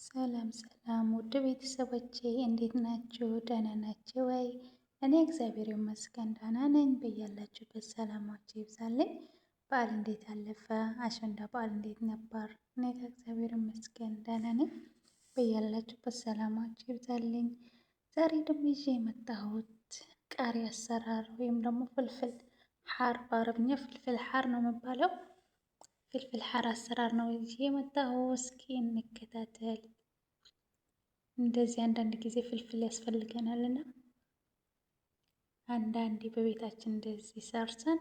ሰላም ሰላም ውድ ቤተሰቦቼ እንዴት ናችሁ? ደህና ናችሁ ወይ? እኔ እግዚአብሔር ይመስገን ደህና ነኝ። በያላችሁበት ሰላማችሁ ይብዛልኝ። በዓል እንዴት አለፈ? አሸንዳ በዓል እንዴት ነበር? እኔ ከእግዚአብሔር ይመስገን ደህና ነኝ። በያላችሁበት ሰላማችሁ ይብዛልኝ። ዛሬ ደግሞ ይዤ የመጣሁት ቃሪያ አሰራር ወይም ደግሞ فلفل حار፣ በአረብኛ فلفل حار ነው የሚባለው። فلفل حار አሰራር ነው ይዤ የመጣሁት። እስኪ እንከታተል። እንደዚህ አንዳንድ ጊዜ فلفل ያስፈልገናል እና አንዳንዴ በቤታችን እንደዚህ ሰርተን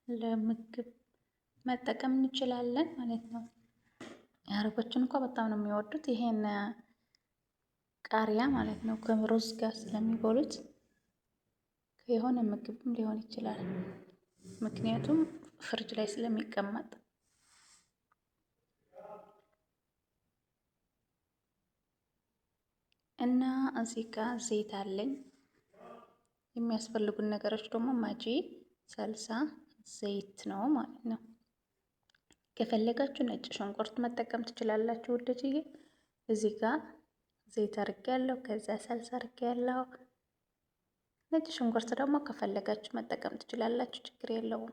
ለምግብ መጠቀም እንችላለን ማለት ነው። አረቦችን እንኳ በጣም ነው የሚወዱት ይሄን ቃሪያ ማለት ነው። ከሩዝ ጋር ስለሚበሉት የሆነ ምግብም ሊሆን ይችላል። ምክንያቱም ፍሪጅ ላይ ስለሚቀመጥ እና እዚህ ጋር ዘይት አለኝ። የሚያስፈልጉን ነገሮች ደግሞ ማጂ፣ ሰልሳ፣ ዘይት ነው ማለት ነው። ከፈለጋችሁ ነጭ ሽንኩርት መጠቀም ትችላላችሁ ውዶችዬ። እዚህ ጋር ዘይት አድርጌያለሁ። ከዛ ሰልሳ አድርጌያለሁ። ነጭ ሽንኩርት ደግሞ ከፈለጋችሁ መጠቀም ትችላላችሁ፣ ችግር የለውም።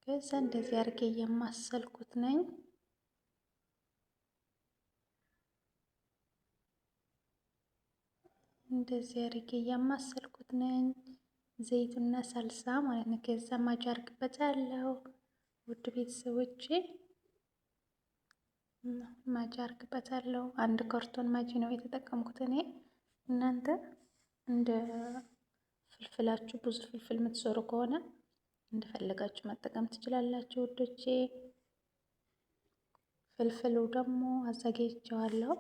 ከዛ እንደዚህ አድርጌ እያማሰልኩት ነኝ። እንደዚህ አድርጌ እያማሰልኩት ነኝ። ዘይቱና ሳልሳ ማለት ነው። ከዛ ማጅ አርግበታለሁ ውድ ቤተሰቦቼ፣ ማጅ አርግበታለሁ። አንድ ካርቶን ማጅ ነው የተጠቀምኩት እኔ። እናንተ እንደ ፍልፍላችሁ ብዙ ፍልፍል የምትሰሩ ከሆነ እንደፈለጋችሁ መጠቀም ትችላላችሁ ውዶቼ። ፍልፍሉ ደግሞ አዘጋጅቼዋለሁ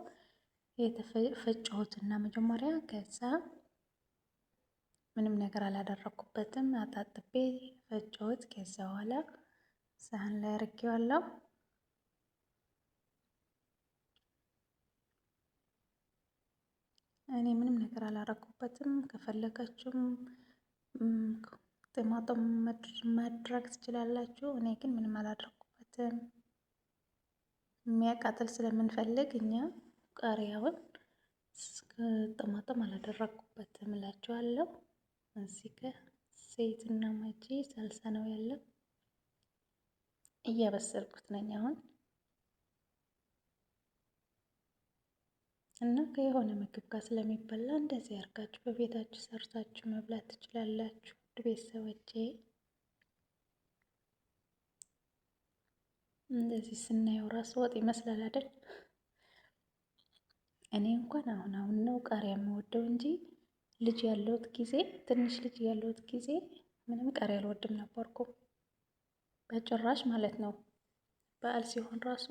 የተፈጨሁትና መጀመሪያ ከዛ ምንም ነገር አላደረኩበትም። አጣጥቤ ፈጨሁት። ከዛ በኋላ ሳህን ላይ አድርጌዋለሁ። እኔ ምንም ነገር አላረኩበትም። ከፈለጋችሁም ቲማቲም ማድረግ ትችላላችሁ። እኔ ግን ምንም አላደረኩበትም። የሚያቃጥል ስለምንፈልግ እኛ ቃሪያውን ቲማቲም አላደረኩበትም እላችኋለሁ። እዚህ ጋር ዘይትና ማጂ ሳልሳ ነው ያለው። እያበሰልኩት ነኝ አሁን እና ከየሆነ ምግብ ጋር ስለሚበላ እንደዚህ አድርጋችሁ በቤታችሁ ሰርታችሁ መብላት ትችላላችሁ። ውድ ቤተሰቦቼ እንደዚህ ስናየው ራሱ ወጥ ይመስላል አይደል? እኔ እንኳን አሁን አሁን ነው ቃሪያ የምወደው እንጂ ልጅ ያለሁት ጊዜ ትንሽ ልጅ ያለሁት ጊዜ ምንም ቃሪያ አልወድም ነበርኩ በጭራሽ ማለት ነው። በዓል ሲሆን ራሱ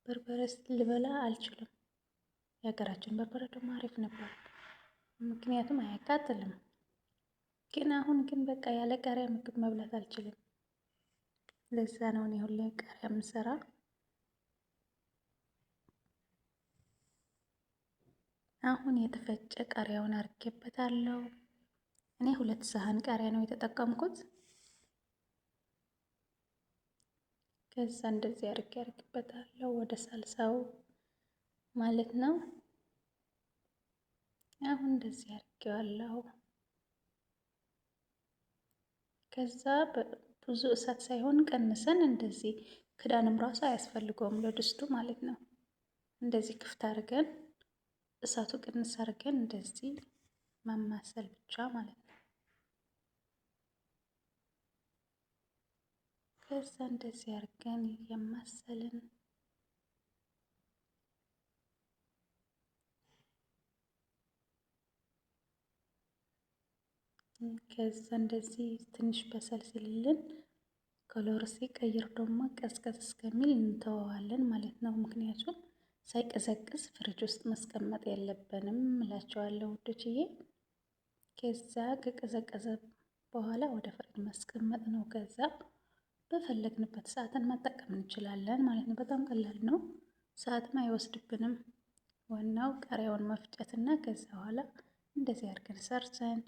በርበሬ ልበላ አልችልም። የሀገራችን በርበሬ ደግሞ አሪፍ ነበር፣ ምክንያቱም አያቃጥልም። ግን አሁን ግን በቃ ያለ ቃሪያ ምግብ መብላት አልችልም። ለዛ ነው እኔ ሁሌ ቃሪያ የምሰራ። አሁን የተፈጨ ቃሪያውን አርጌበታለሁ። እኔ 2 ሳህን ቃሪያ ነው የተጠቀምኩት። ከዛ እንደዚህ አርጌ አርጌበታለሁ ወደ ሳልሳው ማለት ነው። አሁን እንደዚህ አርጌዋለሁ። ከዛ ብዙ እሳት ሳይሆን ቀንሰን እንደዚህ ክዳንም ራሱ አያስፈልገውም ለድስቱ ማለት ነው። እንደዚህ ክፍት አድርገን እሳቱ ቅንስ አድርገን እንደዚህ ማማሰል ብቻ ማለት ነው። ከዛ እንደዚህ አድርገን እያማሰልን ከዛ እንደዚህ ትንሽ በሰል ሲልልን color ሲቀይር ደግሞ ቀዝቀዝ እስከሚል እንተወዋለን ማለት ነው። ምክንያቱም ሳይቀዘቅዝ ፍሪጅ ውስጥ ማስቀመጥ የለብንም እላቸዋለሁ ውዶችዬ። ከዛ ከቀዘቀዘ በኋላ ወደ ፍሪጅ ማስቀመጥ ነው። ከዛ በፈለግንበት ሰዓትን መጠቀም እንችላለን ማለት ነው። በጣም ቀላል ነው፣ ሰዓትም አይወስድብንም። ዋናው ቃሪያውን መፍጨትና ከዛ በኋላ እንደዚህ አድርገን ሰርተን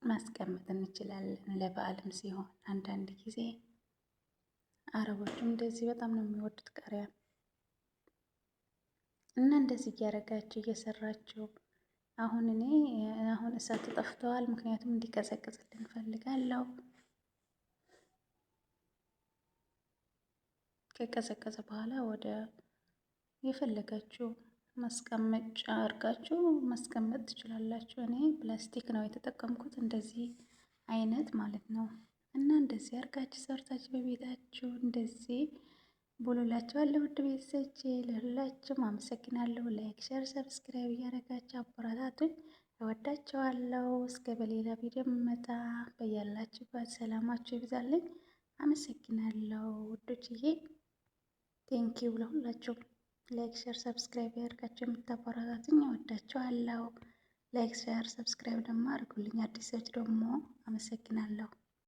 ማስቀመጥ እንችላለን። ለበዓልም ሲሆን አንዳንድ ጊዜ አረቦቹም እንደዚህ በጣም ነው የሚወዱት ቃሪያ እና እንደዚህ እያደረጋችሁ እየሰራችሁ አሁን እኔ አሁን እሳቱ ጠፍተዋል። ምክንያቱም እንዲቀዘቅዝልን እፈልጋለሁ። ከቀዘቀዘ በኋላ ወደ የፈለጋችሁ ማስቀመጫ አድርጋችሁ ማስቀመጥ ትችላላችሁ። እኔ ፕላስቲክ ነው የተጠቀምኩት እንደዚህ አይነት ማለት ነው። እና እንደዚህ አድርጋችሁ ሰርታችሁ በቤታችሁ እንደዚህ ብሉላችኋለሁ። ውድ ቤተሰቦቼ ለሁላችሁም አመሰግናለሁ። Like፣ share፣ subscribe እያደረጋችሁ አበረታቱኝ። እወዳችኋለሁ። እስከ በሌላ ቪዲዮ መጣ። በያላችሁበት ሰላማችሁ ይብዛልኝ። አመሰግናለሁ ውዶችዬ። Thank you ለሁላችሁም። Like፣ share፣ subscribe ያደርጋችሁ የምታበረታቱኝ እወዳችኋለሁ። Like፣ share፣ subscribe ደግሞ አድርጉልኝ። አዲስ ሰዎች ደግሞ አመሰግናለሁ።